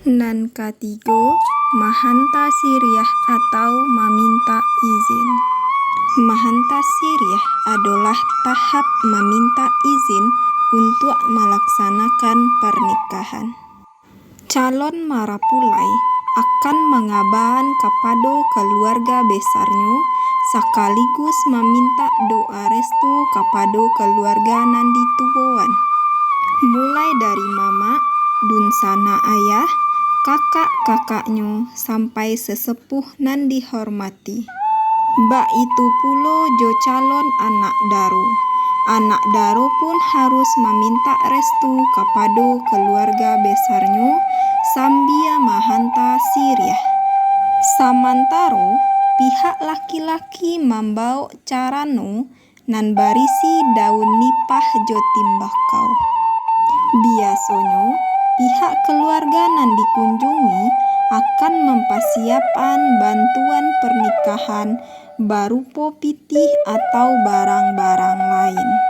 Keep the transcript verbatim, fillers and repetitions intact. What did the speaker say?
Nan katigo, mahanta siriah atau mamintak izin. Mahanta siriah adolah tahap mamintak izin untuak malaksanakan parnikahan. Calon marapulai akan mangabaan kapado kaluarga besarnyo, sakaligus mamintak doa restu kapado kaluarga nan dituoan, mulai dari mamak, dunsanak ayah, kakak-kakaknyo, sampai sesepuh nan dihormati. Baitu pulo jo calon anak daro. Anak daro pun harus mamintak restu kapado kaluarga besarnyo sambia mahanta siriah. Samantaro, pihak laki-laki mambawok carano nan barisi daun nipah jo timbakau. Biasonyo, pihak kaluarga nan dikunjungi akan mampasiapan bantuan parnikahan barupo pitih atau barang-barang lain.